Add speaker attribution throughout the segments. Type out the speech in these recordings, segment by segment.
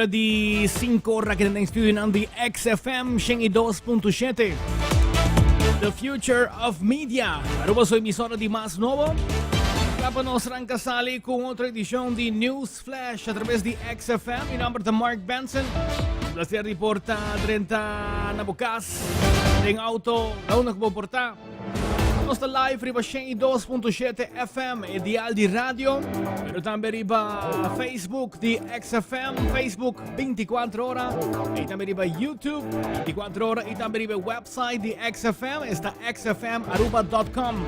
Speaker 1: Di 5 ora aki den studionan di XFM 102.7. The Future of Media. Aruba su emisora di mas nobo. Kla pa nos ranka sali ku otro edishon di News Flash a traves di XFM. Mi nomber ta Mark Benson. Placer di por ta drenta na bo kas, den auto, na unda ku bo por ta. Nos ta live riba 102.7 FM, e dial di radio, pero tambe riba Facebook di XFM, Facebook 24 ora, y tambe riba YouTube 24 ora, y tambe riba website di XFM, esta xfmaruba.com.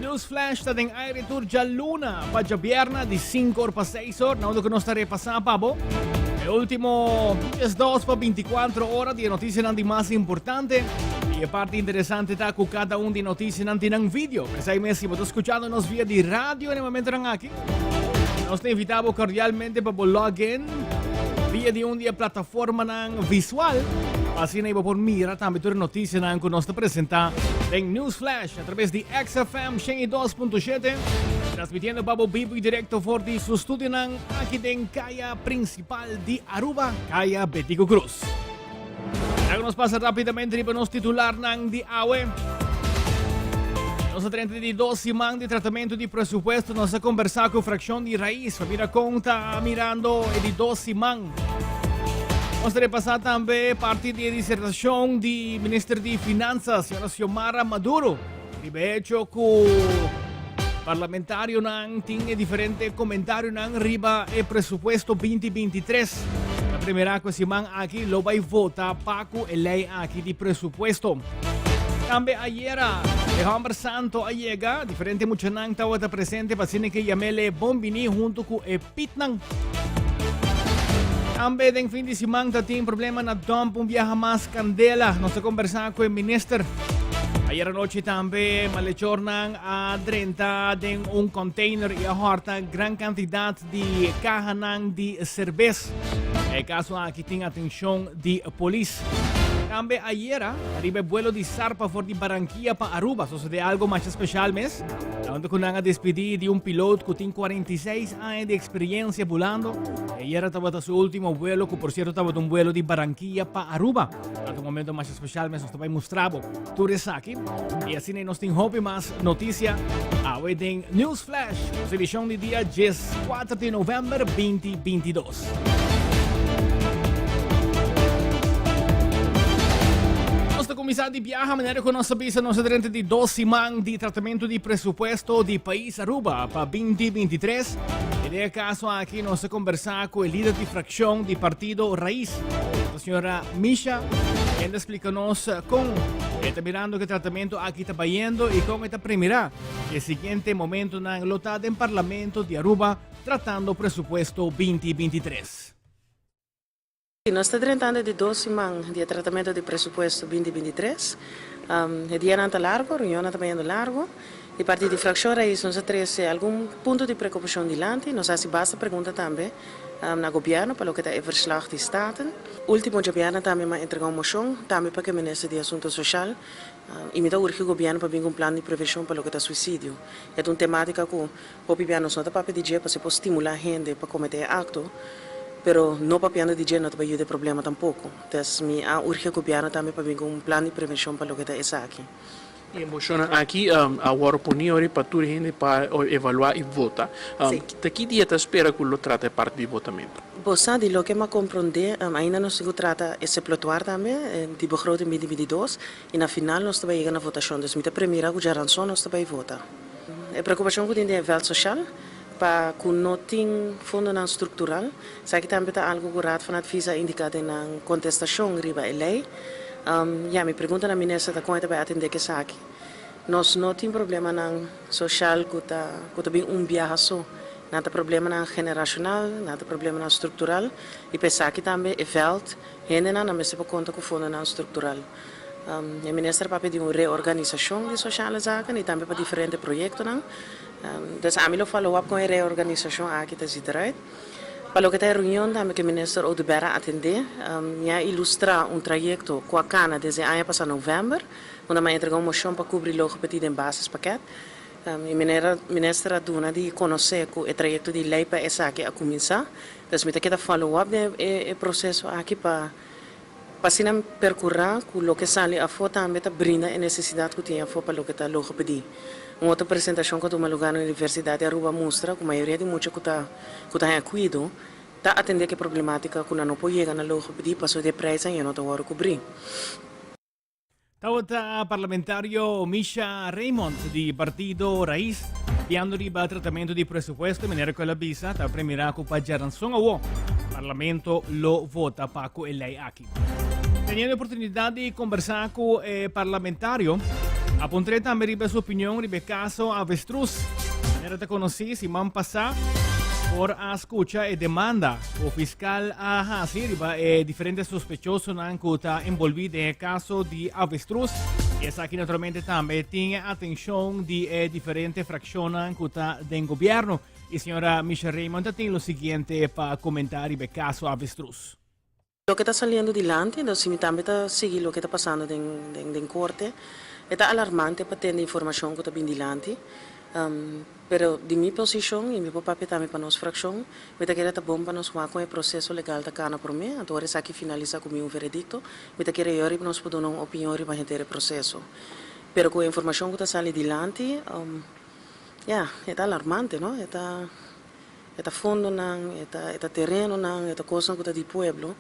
Speaker 1: News Flash ta den aire tur djaluna pa djabierna di 5 or pa 6 or, na unda ku nos ta repasá pa bo e último 12 pa 24 ora di e noticianan di mas importante. Y e parti interesante ta cu cada un di noticianan tin nan video. Pesai mes si bo ta scuchando nos via di radio en e momentonan aki, nos ta invita bo cordialmente pa bo log in via di un di e plataformanan visual, pa asina bo por mira tambe tur e noticianan cu nos ta presenta den News Flash a traves di XFM 102.7, transmitiendo pa bo bibo y directo for di su studionan aki den Caya Principal di Aruba, Caya Betico Cruz. Laga nos pasa rápidamente riba nos titularnan di awe. Nos a 32 siman di tratamentu di presupuesto. Nos a conversa cu fraccion di Raiz pa mira con ta mirando e di dos siman. Nos a repasa tambe parti di e disertacion di minister di Finanzas, señora Xiomara Maduro. Riba e hecho cu parlamentarionan tin e diferente comentarionan riba e presupuesto 2023. Ta primera cu e siman aki lo bay vota pa cu e ley aki di presupuesto. Tambe ayera e homber santo a yega, diferente muchanan tawata presente pa asina ke yamele bon bini hunto cu e pitnan. Tambe den fin di siman ta tin problema na dump un biaha mas candela. Nos ta conversa cu e minister. Ayer anochi tambe malechornan a drenta den un container y a horta gran cantidad di cahanan di cerbes. E caso aki tin atencion di polis. Tambe ayera riba e vuelo di Sarpa for di Barranquilla pa Aruba sucede algo masha special mes. Unda cu nan a despedi di un piloot cu tin 46 aña di experiencia bulando. Ayera tabata su ultimo vuelo cu por cierto tabata un vuelo di Barranquilla pa Aruba. Ta un momento masha special mes nos ta bay mustra bo tur esaki. Y asina nos tin hopi mas noticia awe den News Flash, nos edicion di dia 14 di november 2022. Nos ta cuminsa di biaha manera cu nos a bisa nos a drenta di dos siman di tratamento di presupuesto di pais Aruba pa 2023. En e caso aki nos a conversa cu e lider di fraccion di partido Raiz, la señora Misha, kende a splica nos con e ta mirando cu e tratamento aki ta bayendo y con e ta premira e siguiente momentonan lo ta den Parlamento di Aruba tratando presupuesto 2023.
Speaker 2: Nos ta drentando di dos siman di e tratamentu di presupuesto binti binti tres. E dianan ta largo, reunionnan ta bayendo largo. Di parti di Fraccion Raiz nos a trese algun punto di preocupacion dilanti. Nos a haci basta pregunta tambe na Gobierno pa loke ta e verslag di Staten. Ultimo djabièrnè tambe mi a entrega un mocion tambe pa cu e Minister di Asunto Social y mi ta urgi Gobierno pa bin cu un plan di prevencion pa loke ta suicidio. E ta un tematica cu Hopi bia nos no ta papia di dje pasobra por stimulá hende pa kometé e akto, pero no papiando di dje no ta bai yuda e problema tampoko. Des mi a urgi e gobièrnu tambe pa bin ku un plan di prevenshon pa loke ta esaki.
Speaker 3: E moshonnan aki a wòrdu poní ori pa tur hende pa evaluá i vota. Ta ki dia ta spera ku lo trata e parti di votamentu?
Speaker 2: Bo sa di loke mi a komprondé, ainda nos tin ku trata e seplotuar tambe di begroting binti 22 i na final nos ta bai yega na votashon. Dus mi ta premira ku djaranson nos ta bai vota. E preokupashon ku tin den e vèlt soshal pa ku no tin fondonan struktural, esaki tambe ta algu ku Raad van Advies a indiká den nan kontestashon riba e lei. Ya, mi pregunta na minister ta kon e ta bai atendé ku esaki. Nos no tin problemanan soshal ku ta ku ta bin un biaha so. Nan ta problemanan generashonal, nan ta problemanan struktural i pa esaki tambe e vèlt hendenan nan mester por konta ku fondonan struktural. E minister papia di un reorganisashon di Sociale Zaken i tambe pa diferente proyektonan. Dus ami lo follow up kon e reorganisashon aki ta ziet eruit. Pa loke ta e reunion tambe ku e minister Oduber a atendé, mi a ilustrá un trayekto ku a kana desde aña pasá novèmber, unda mi a entregá un moshon pa kubri logopedie den basispakket. E minister a duna di konosé ku e trayekto di lei pa esaki a kuminsá. Dus mi ta keda follow up den e proseso aki pa asina perkurá ku loke sali afó tambe ta brinda e nesesidat ku tin afó pa loke ta logopedí. Un otro presentashon ku a tuma lugá na Universidat di Aruba a mustra ku mayoria di mucha ku ta ku ta haña kuido ta atendé ku e problemátika ku nan no por yega na logopedí pasobra di e prijsnan ya no ta wòrdu kubrí.
Speaker 1: Tabata parlamentario Misha Raymond di partido Raiz piando riba tratamentu di presupuesto manera ku el a bisa ta premira ku pa djaranson awo parlamento lo vota pa ku e lei aki. Teniendo oportunidad di conversa ku e parlamentario a puntr'é tambe riba su opinion riba e caso Avestruz. Manera ta conoci siman pasa por a scucha e demanda ku fiscal a hasi riba e diferente sospechosonan ku ta enbolbí den e kaso di avestruz. I esaki naturalmente tambe tin e atenshon di e diferente frakshonnan ku ta den gobièrnu. I señora Misha Raymond ta tin lo siguiente pa komentá riba e kaso avestruz.
Speaker 2: Loke ta saliendo dilanti, entonces si mi tambe ta sigui loke ta pasando den den korte, e ta alarmante pa tende informashon ku ta bin dilanti. Pero di mi posishon, i mi por papia tambe pa nos frakshon, mi ta kere ta bon pa nos wak kon e proseso legal ta kana promé, anto ora esaki finalisá ku mi un veredikto, mi ta kere yori pa nos por duna un opinion riba henter e proseso. Pero ku e informashon ku ta sali dilanti, ya, e ta alarmante, no? E ta e ta fondonan, e ta e ta terenonan, e ta kosnan ku ta di pueblo,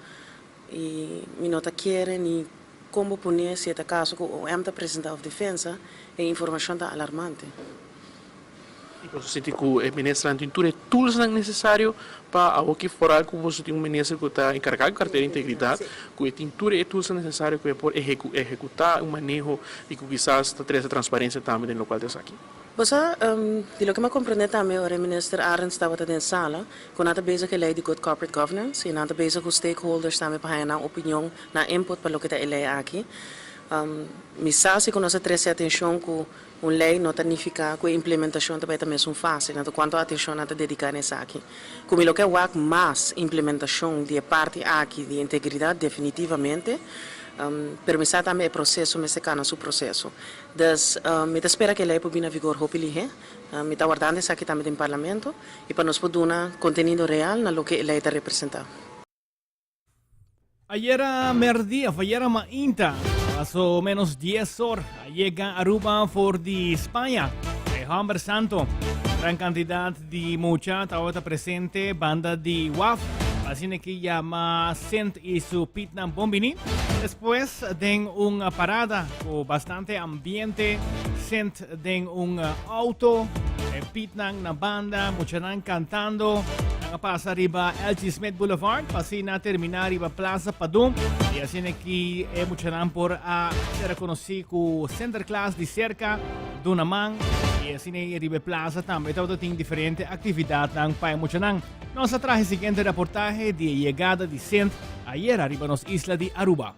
Speaker 2: i mi no ta kere ni Kon bo pone si e ta kaso ku OM ta presentá òf defensa, e informashon ta alarmante.
Speaker 3: I boso sinti ku e ministernan tin tur e toolsnan nesesario pa awoki foral ku boso tin un minister ku ta enkargá ku kartera di integridat, ku e tin tur e toolsnan nesesario ku e por ehekutá un maneho i ku kisas ta trese transparensia tambe den lokual ta esaki.
Speaker 2: Bo sa, di loke mi a komprendé tambe ora e minister Arends tabata den sala, ku nan ta bezig ku e lei di Good Corporate Governance i nan ta bezig ku stakeholders tambe pa haña nan opinion, nan input pa loke ta e lei aki. Mi sa si ku nos a trese atenshon ku un lei no ta nifiká ku e implementashon ta bai ta mesun fásil, anto kuantu atenshon nan ta dediká na esaki. Ku mi lo ke wak mas implementashon di e parti aki di integridat definitivamente, pero mi sa tambe e proseso mester kana su proseso. Dus, mi ta spera ku e lei por bini na vigor hopi lihé. Mi ta wardando esaki tambe den Parlamento i pa nos por duna kontenido real na loke e lei ta representá.
Speaker 1: Ayera merdia of ayera mainta, mas o menos 10 or, a yega Aruba for di Spaña. E homber santo. Gran cantidad di mucha tabata presente banda di waf. Asina ki yama Sint y su Pietnan bon bini. Despues den un parada cu bastante ambiente, Sint den un auto, e Pietnan na banda, muchanan cantando. Nan a pasa riba LG Smith Boulevard, pa asina termina riba Plaza Padum. Y asina ki e muchanan por a ser conoci cu Sinterklaas di cerca, duna man. Y asina riba e plaza tambe tabata tin diferente actividadnan pa e muchanan. Nos a traha e siguiente reportahe di e yegada di Sint ayera riba nos isla di Aruba.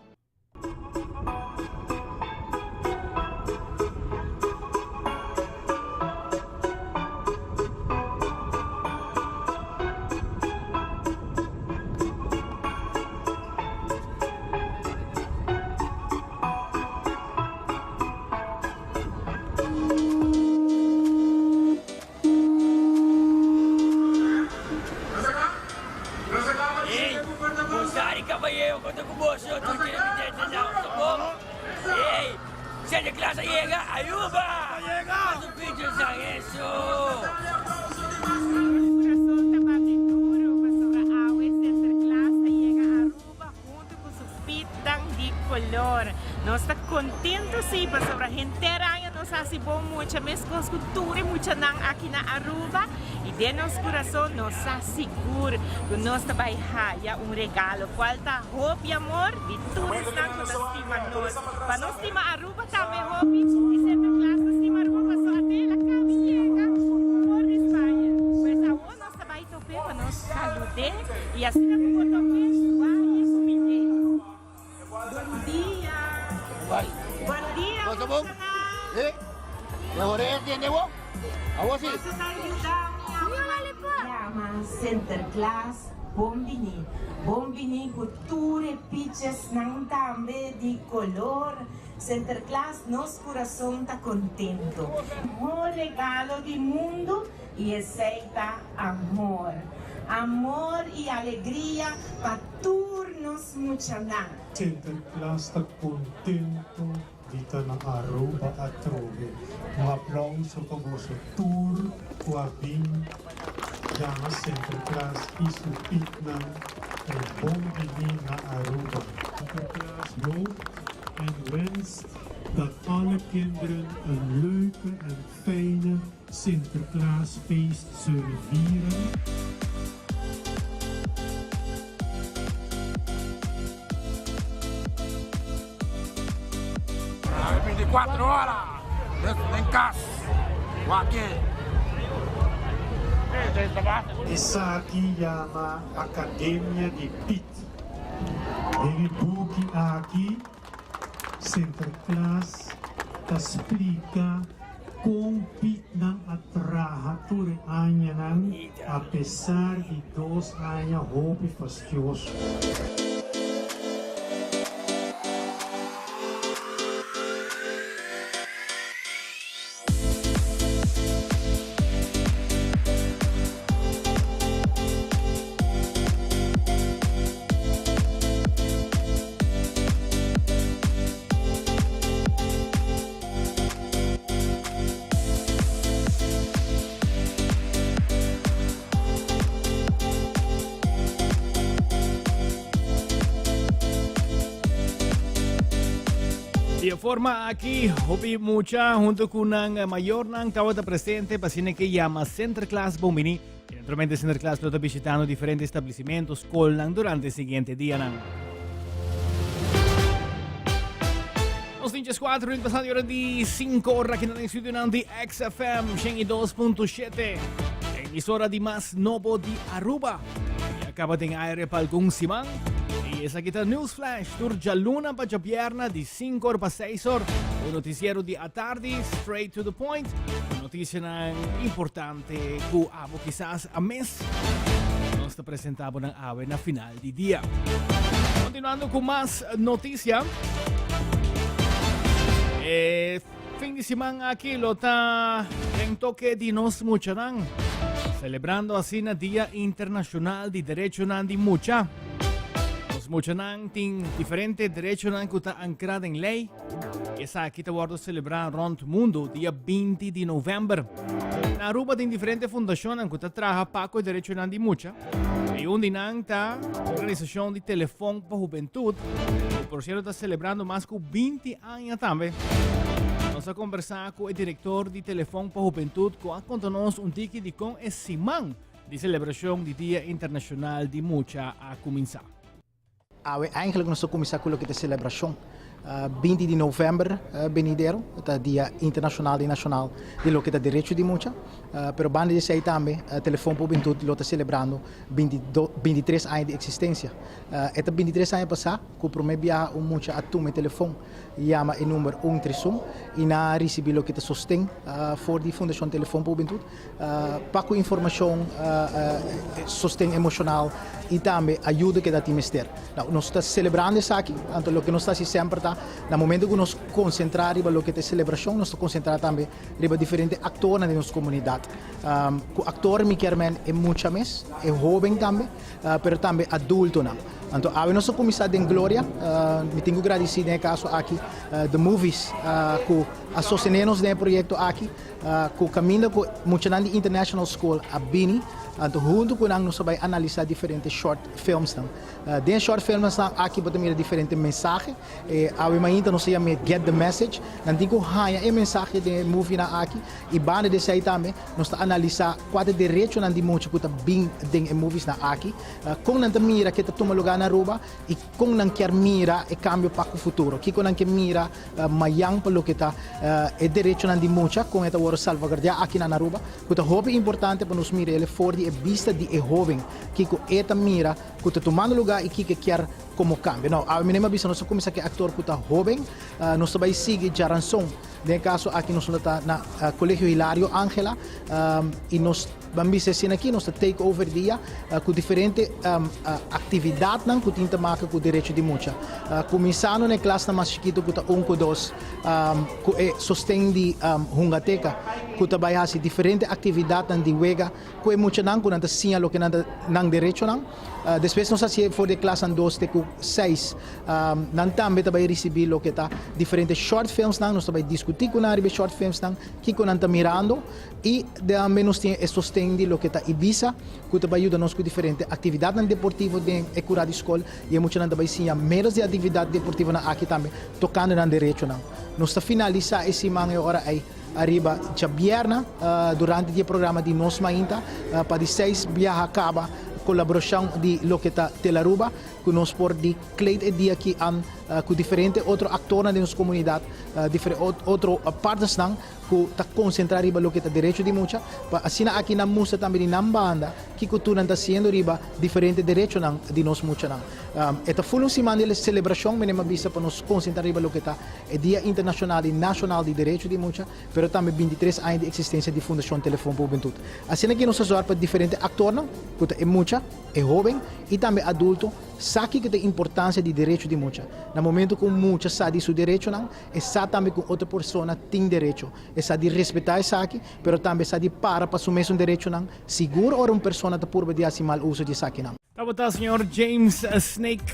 Speaker 4: Bonsari kabayero konta ku boso tur televidente nan ta bon? Ey Sinterklaas a yega Aruba! Paso pictures nan eso!
Speaker 5: Mi kurason ta bati duru pasobra awe Sinterklaas a yega Aruba huntu ku su pitnan di kolor. Nos ta kontentu si pasobra henter aña nos hasi bon mucha meskos ku tur e muchanan aki na Aruba i den nos kurason nos sa sigur ku nos ta bai haya un regalo kual ta hopi amor di tur esnan ku ta stima nos. Pa nos stima Aruba tambe hopi i Sinterklaas ta stima Aruba pasobra ate el a kabi yega for di Spaña. Pues awor nos ta bai top'é pa nos salud'é i asina ku bo top'é wak i kumind'é. Bon dia. Bon dia, muchanan. Boso ta yuda mi awe. Yama Sinterklaas. Bon bini. Bon bini cu tur e pichesnan tambe di color. Sinterklaas nos curason ta contento. Mihor regalo di mundo y esey ta amor. Amor y alegria pa tur nos muchanan.
Speaker 6: Sinterklaas ta contento di ta na Aruba atrobe. Un aplauso pa boso tur cu a bin yama Sinterklaas y su pietnan un bon bini na Aruba. Sinterklaas hoopt en wenst dat alle kinderen een leuke en fijne Sinterklaasfeest zullen vieren.
Speaker 7: 24 ora den cas wak-e.
Speaker 6: Esaki yama Academia di Piet. Den e buki aki Sinterklaas ta splika kon Pietnan a traha tur e añanan apesar di dos aña hopi fastioso.
Speaker 1: Di e forma aki, hopi mucha hunto cu nan mayornan tabata presente pa asina ke yama Sinterklaas bon bini. Y naturalmente Sinterklaas lo ta bishitando diferente establecimento, scolnan durante e siguiente dianan. Nos tin 4 minutos pasando ora di 5 ora aki na studionan di XFM 102.7. Emisora di mas nobo di Aruba. Y acaba den aire pa algun siman. Y esaki ta News Flash, tur djaluna pa djabierna di 5 or pa 6 or. Un noticiero di atardi, straight to the point. Noticianan importante cu abo kisas a mis. Nos ta presenta bo nan awe na final di dia. Continuando cu mas noticia. Eh, Fin di siman aki lo ta den toke di nos muchanan, celebrando asina Dia Internacional di Derechonan di Mucha. Nos muchanan tin diferente derechonan cu ta ancra den ley. Esaki ta wordo celebra rond mundo dia 20 di november. Na Aruba tin diferente fundacionnan cu ta traha pa cu e derechonan di mucha. Y un di nan ta organisacion di Telefon pa Hubentud, cu por cierto ta celebrando mas cu 20 aña tambe. Nos a conversa cu e director di Telefon pa Hubentud cu a conta nos un tiki di con e siman di celebracion di Dia Internacional di Mucha a cuminsa.
Speaker 8: Awe eigenlijk nos ta kuminsá ku loke ta e selebrashon. 20 di novèmber benidero ta dia internashonal i nashonal di loke ta derecho di mucha. Pero banda di esei tambe Telefon pa Hubentut lo ta selebrando 23 aña di eksistensia. E ta 23 aña pasá ku promé biaha un mucha a tuma e telefon yama e number un tres un i nan a risibí loke ta sosten for di Fundashon Telefon pa Hubentut. Pa ku informashon, sosten emoshonal i tambe ayuda ku e ta tin mester. Nou, nos ta selebrando esaki, anto loke nos ta hasi semper ta, na momento ku nos konsentrá riba loke ta e selebrashon, nos ta konsentrá tambe riba diferente aktornan den nos komunidat. Ku aktor mi kier men e mucha mes, e hóben tambe, pero tambe adultonan. Anto awe nos a kuminsá den Gloria, mi tin ku gradisí den e kaso aki The Movies ku a sostené nos den e proyekto aki. Ku kaminda ku muchanan di International School a bini, anto huntu ku nan nos a bai analisá diferente short filmsnan. Den e short filmsnan aki bo ta mira diferente mensahe. E awe mainta nos a yam'é Get the Message. Nan tin ku haña e mensahe den e movienan aki i banda di esei tambe nos ta analisá kua ta e derechonan di mucha ku ta bin den e moviesnan aki, kon nan ta mira ke ta tuma lugá na Aruba i kon nan kier mira e kambio pa ku futuro. Kiko nan ke mira Mayan pa loke ta e derechonan di mucha kon e ta wòrdu salvaguardiá aki na Aruba, ku ta hopi importante pa nos mira el for di e bista di e hóben, kiko e ta mira ku ta tumando lugá i kiko e kier komo kambio. Nou, awe mi a bisa nos a kuminsá ku e aktor ku ta hóben, nos ta bai sigui djaranson. Den e kaso aki nos lo ta na Kolegio Hilario Angela i nos ban bisa asina aki nos ta take over dia ku diferente aktividatnan ku tin ta maka ku derecho di mucha. Kuminsando na e klasnan mas chikitu ku ta un ku dos ku e sosten di Hungateka ku ta bai hasi diferente aktividatnan di wega ku e muchanan ku nan ta siña loke nan ta nan derechonan. Despues nos hasié for di e klasnan dos te ku seis. Nan tambe ta bai risibí loke ta diferente short filmsnan. Nos ta bai diskutí ku nan riba e short filmsnan, kiko nan ta mirando i tambe nos tin e sosten di loke ta Ibisa ku ta bai yuda nos ku diferente aktividatnan deportivo den e kura di skol i e muchanan ta bai siña ménos di aktividat deportivonan aki tambe tokando nan derechonan. Nos ta finalisá e siman e ora ei ariba djabièrnè durante di e programa di Nos Mainta pa di seis biaha kaba kolaborashon di loke ta Telaruba ku nos por di kleed e dia aki an ku diferente otro aktornan den nos komunidat, diferente otro partnersnan ku ta konsentrá riba loke ta derecho di mucha pa asina aki nan mustra tambe di nan banda kiko tur nan ta hasiendo riba diferente derechonan di nos muchanan. E ta ful un siman di selebrashon, menem a bisa pa nos konsentrá riba loke ta e Dia Internashonal i Nashonal di Derecho di Mucha, pero tambe bintitres aña di eksistensia di Fundashon Telefon pa Hubentut. Asina ki nos ta zòrg pa diferente aktornan, ku ta e mucha, e hóben i tambe adulto, sa kiko ta e importansia di derecho di mucha. Na momentu ku un mucha sa di su derechonan, e sa tambe ku un otro persona tin derecho. E sa di respetá esaki, pero tambe sa di para pa su mesun derechonan, sigur ora un persona ta purba di hasi mal uso di esakinan.
Speaker 1: Tabata señor James Snake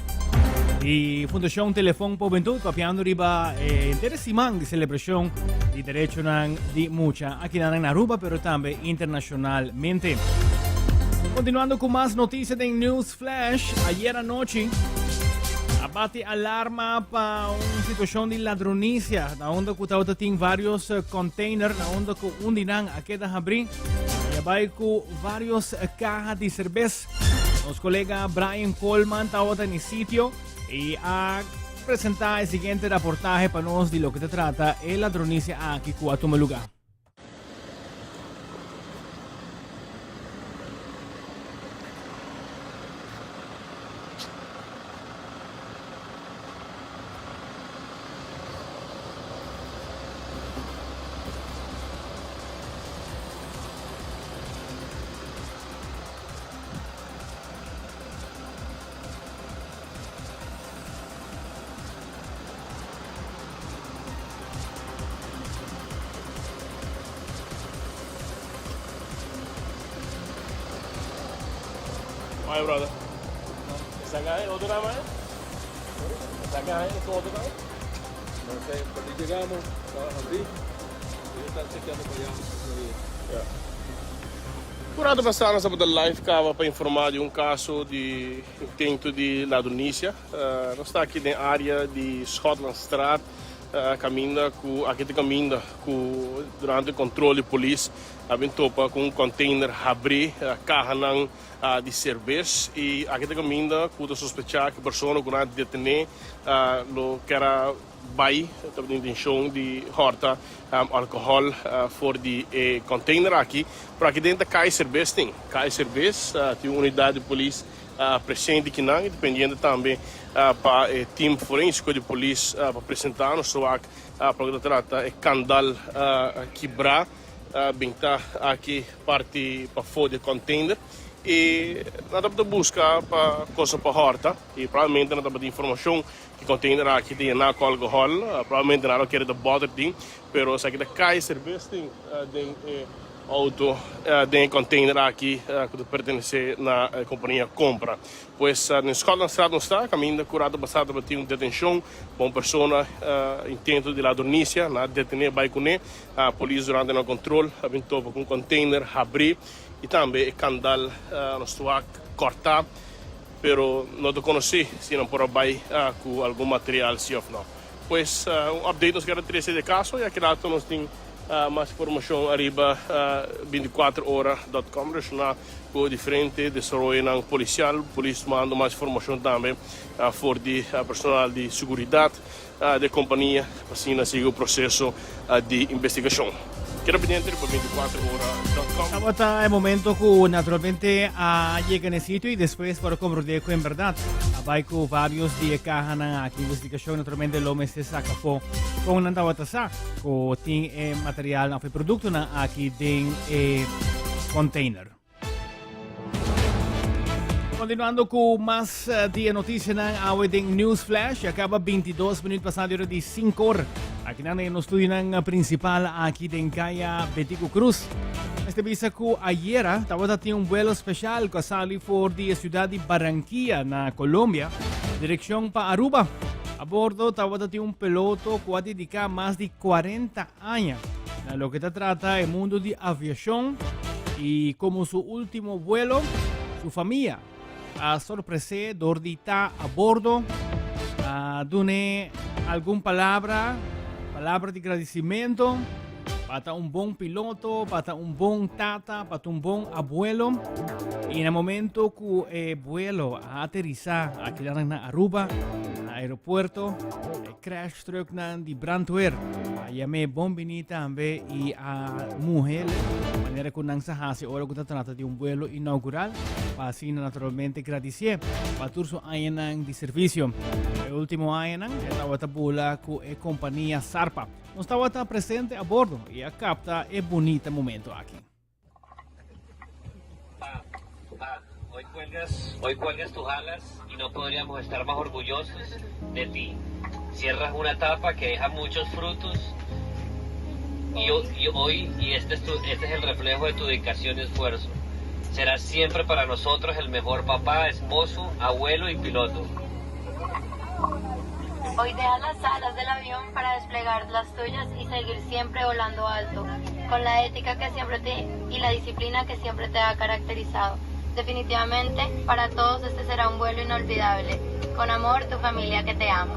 Speaker 1: di Fundacion Telefon pa Hubentud papiando riba e henter siman di celebracion di derechonan di mucha aki nan na Aruba pero tambe internacionalmente. Continuando cu mas noticia den News Flash, ayer anochi a bati alarma pa un situacion di ladronicia na unda cu tabata tin varios container na unda cu un di nan a keda habri y a bai cu varios caha di cerbes. Nos colega Brian Coleman tabata en el sitio y a presenta e siguiente reportaje pa nos di loke ta trata e ladronicia aki cu a tuma lugar.
Speaker 3: Ay, brother. Saca ahí, otro dama, eh? Saca ahí, otro dama.
Speaker 9: No sé, cuando llegamos, estaba así. Ellos están chequeando para allá.
Speaker 3: Yeah. Un rato pasá nos tabata live kaba pa informá di un kaso di intento di ladronisia. Nos ta aki den área di Schotlandstraat kaminda ku aki ta kaminda ku durante kontrol di polis a bin topa ku un kònteiner habrí kahanan di serbes i aki ta kaminda ku ta sospechá ku persona ku nan a detené lo ker a Bai tabatin intencion di horta alcohol for di e container aki, pero aki den ta cay cerbes tin. Cay cerbes, tin un unidad di polis presente kinan y ta pendiente tambe pa e team forensico di polis pa presenta nos wak pa loke ta trata e candal kibra binta aki parti pafo di e container y nan tabata busca pa cosa pa horta y probablemente nan tabatin informacion E container aki ta yená ku alkohòl, probablemente nan lo kere ta bòter tin, pero esaki ta kai serbes tin den e outo, den e container aki ku ta pertenesé na e kompania Compra. Pues den Schotlandstraat nos ta, kaminda ku rato pasá tabatin un detenshon pa un persona intento di ladronisia, nan a detené bai kuné, polis durante nan kontrol a bin topa ku un container habrí i tambe e kandal nos wak kòrtá. Pero no ta conoci si nan por a bay cu algun material si of no. Pues un update nos kier a trece di e caso y aki rato nos tin mas informacion ariba 24 ora dot com relaciona cu diferente desaroyonan policial. Polis tumando mas informacion tambe for di personal di seguridad di e compania pa asina sigui e proceso di investigacion. Keda pendiente riba 24 ora.com.
Speaker 1: Tabata e momento cu naturalmente a yega na e sitio y despues por a comprende cu en berdad a bay cu varios di e cahanan aki. Investigacion naturalmente lo mester saca afo con nan tabata sa cu tin e materialnan of e productonan aki den e container. Continuando cu mas eh, di e noticianan awe den News Flash. Ya caba 22 minuut pasado ora di 5 or. Aki nan den nos studionan principal aki den Caya Betico Cruz. Este bisa cu ayera tabata tin un vuelo special cu a sali for di e ciudad di Barranquilla na Colombia, direccion pa Aruba. A bordo tabata tin un piloto cu a dedica mas di 40 aña na loke ta trata e mundo di aviacion y como su ultimo vuelo, su famia a sorpres'é dor di ta a bordo, a dun'é algun palabra, palabra di gradicimento, pa ta un bon piloto, pa ta un bon tata, pa ta un bon abuelo. Y na momento cu e vuelo a aterisa aki na Aruba, na aeropuerto, e crash Trucknan di brandweer a yam'é bon bini tambe i a muhel manera ku nan sa hasi ora ku ta trata di un buelo inaugural pa asina naturalmente gradisié pa tur su añanan di servisio. E último añanan e tabata bula ku e kompania Sarpa. Nos tabata presente a bordo i a kapta e bunita momento aki.
Speaker 10: Pa, pa, hoy cuelgas, hoy cuelgas tus alas y no podríamos estar más orgullosos de ti. Cierras una etapa que deja muchos frutos y, y hoy, y este es, tu, este es el reflejo de tu dedicación y esfuerzo. Serás siempre para nosotros el mejor papá, esposo, abuelo y piloto.
Speaker 11: Hoy deja las alas del avión para desplegar las tuyas y seguir siempre volando alto, con la ética que siempre te y la disciplina que siempre te ha caracterizado. Definitivamente, para todos este será un vuelo inolvidable. Con amor, tu familia que te ama.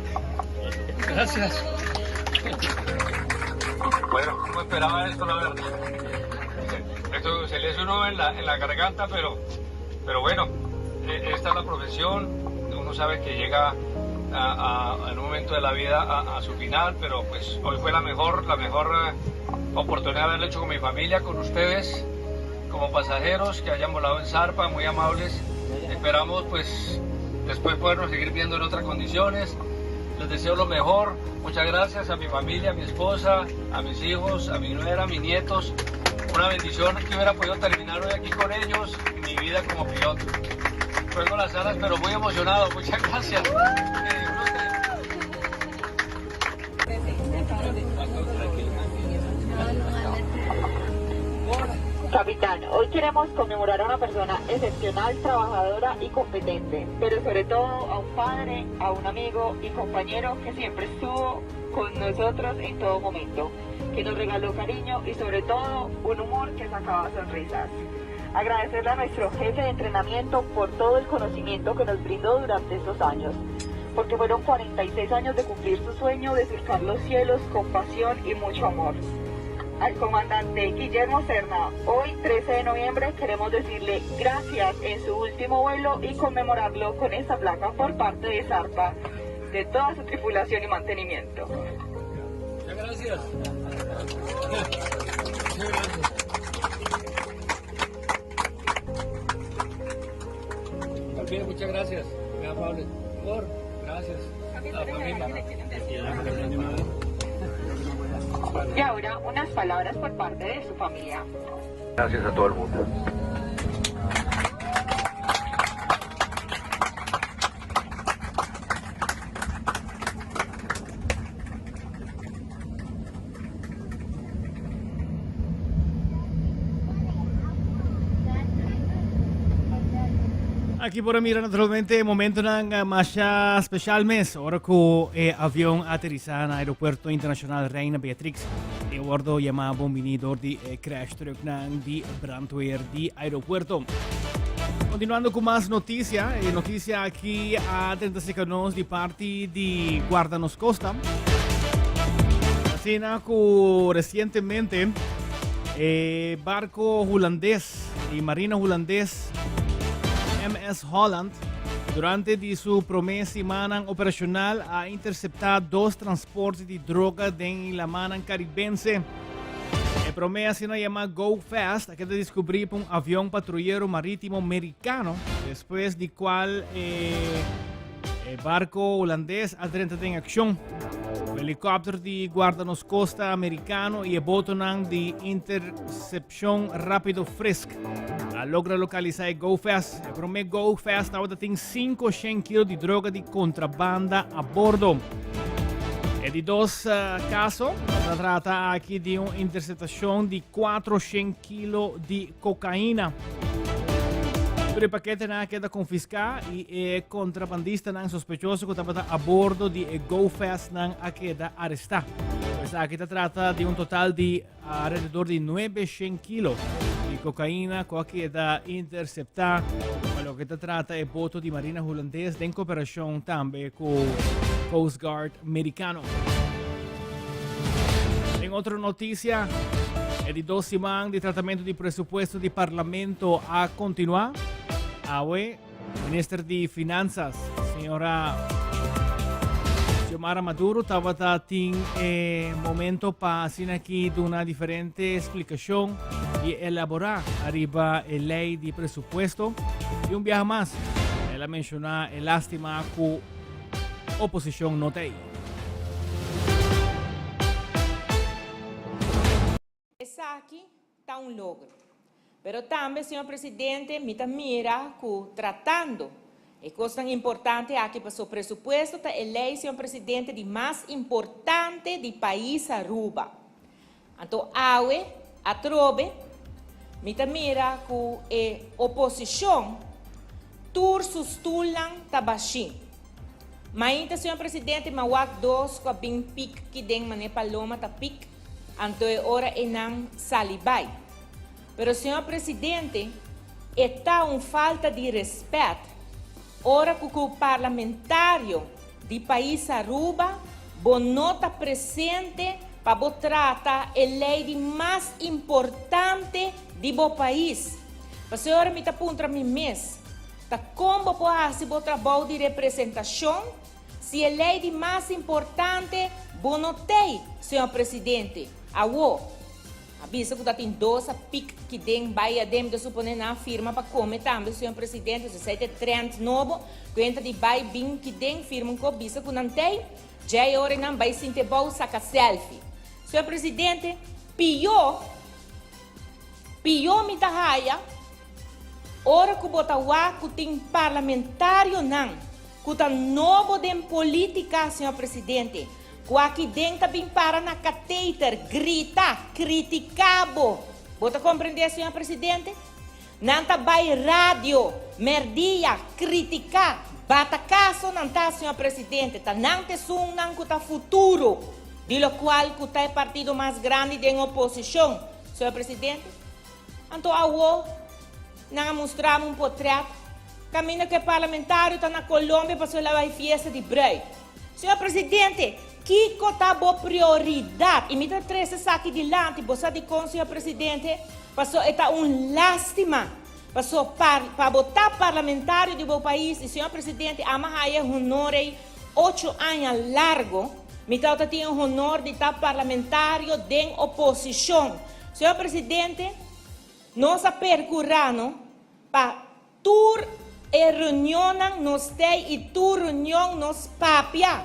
Speaker 9: Gracias. Bueno, no esperaba esto, la verdad. Esto se le hace uno en la, en la garganta, pero, pero bueno, e, esta es la profesión. Uno sabe que llega a, a, en un momento de la vida a, a, su final, pero pues hoy fue la mejor, la mejor eh, oportunidad de haberlo hecho con mi familia, con ustedes, como pasajeros que hayan volado en Zarpa, muy amables. Esperamos pues después podernos seguir viendo en otras condiciones. Les deseo lo mejor. Muchas gracias a mi familia, a mi esposa, a mis hijos, a mi nuera, a mis nietos. Una bendición que hubiera podido terminar hoy aquí con ellos, mi vida como piloto. Cuelgo las alas, pero muy emocionado. Muchas gracias.
Speaker 12: Capitán, hoy queremos conmemorar a una persona excepcional, trabajadora y competente, pero sobre todo a un padre, a un amigo y compañero que siempre estuvo con nosotros en todo momento, que nos regaló cariño y sobre todo un humor que sacaba sonrisas. Agradecerle a nuestro jefe de entrenamiento por todo el conocimiento que nos brindó durante estos años, porque fueron 46 años de cumplir su sueño de surcar los cielos con pasión y mucho amor. Al comandante Guillermo Serna, hoy 13 de noviembre queremos decirle gracias en su último vuelo y conmemorarlo con esta placa por parte de Zarpa, de toda su tripulación y mantenimiento.
Speaker 9: Muchas gracias. Muchas gracias. También muchas gracias, muy amable. Por, gracias. A la familia.
Speaker 12: Y ahora unas palabras por parte de su familia.
Speaker 13: Gracias a todo el mundo.
Speaker 1: Aki por a mira naturalmente momentonan eh, masha special mes ora cu e avion aterisa na Aeropuerto Internacional Reina Beatrix e wordo yama bon bini door di e crash trucknan di brandweer di aeropuerto. Continuando cu mas noticia, e noticia aki a drenta cerca nos di parti di Guarda Nos Costa. Asina cu recientemente e barco hulandes di Marina Hulandes MS Holland durante di su prome simanan operacional a intercepta dos transporte di droga den lamanan Caribense. prome asina yama Go Fast a keda descubri pa un avion patruyero maritimo mericano despues di cual e e barco hulandes a drenta den accion. Un helicopter di Guarda Nos Costa americano y e botonan di intercepcion rapido Frisk a logra localisa e Go Fast. E prome Go Fast tabata tin 500 kilo di droga di contrabanda a bordo. E di dos caso ta trata aki di un interceptacion di 400 kilo di cocaína. Tur e paketenan a keda confisca y e contrabandistanan sospechoso cu tabata a bordo di e Go Fastnan a keda aresta. Esaki ta trata di un total di Alrededor di 900 kilo di cocaína cu a keda intercepta pa loke ta trata e boto di Marina Hulandes den cooperacion tambe cu Coast Guard Mericano. Den otro noticia, e di dos siman di tratamento di presupuesto di Parlamento a continua. Awe, Minister di Finanzas, señora Xiomara Maduro, tabata tin e momento pa asina aki duna diferente explicacion y elabora ariba e ley di presupuesto. Y un biaha mas, el a menciona e lastima cu oposicion no ta ey.
Speaker 5: Esaki ta un logro. Pero tambe, señor Presidente, mi ta mira cu tratando e cosnan importante aki paso presupuesto ta e ley, señor Presidente, di mas importante di pais Aruba. Anto awe, atrobe, mi ta mira cu e oposicion tur su stoelnan ta bashi. Mainta, señor Presidente, mi a wak dos cu a bin pik kiden mane paloma ta pik. Anto e ora e nan sali bai. Pero señor Presidente, e ta un falta di respet ora cu cu parlamentario di pais Aruba bo no ta presente pa bo trata e ley di mas importante di bo pais. Pasobra ora mi ta puntra mi mes, ta con bo por haci bo trabou di representacion Si e ley di mas importante bo no tey, señor Presidente. Awo, a bisa cu ta tin dos a piek ki den bay aden, mi ta supone nan a firma pa come tambe, señor Presidente, so esey ta e trend nobo, cu hende ta di bay bin ki den, firma un cop, bisa cu nan tey, djey ora nan bay sinti abou saca selfie. Señor Presidente, piyo, piyo mi ta haya, Ora ku bo ta wak ku tin parlamentarionan ku ta nobo den politica, señor Presidente, ku aki den ta bin para na kateter, grita, critica bo. Bo ta comprende, señor Presidente? Nan ta bay radio, merdia, critica, bata caso nan ta, señor Presidente, ta nan t'esunnan ku ta futuro di locual ku ta e partido mas grandi den oposicion, señor Presidente. Anto awo nan a mustra mi un potret caminda cu e parlamentario ta na Colombia pasobra el a bay fiesta di bruid. Señor Presidente, kico ta bo prioridad? Y mi ta trece esaki dilanti, bo sa dicon, señor Presidente? Pasobra e ta un lastima, pasobra pa pa bo ta parlamentario di bo pais, y señor Presidente, ama haya e honor ey ocho aña largo, mi tabata tin e honor di ta parlamentario den oposicion. Señor Presidente, nos a percura no pa tur e reunionnan nos tey y tur reunion nos papia.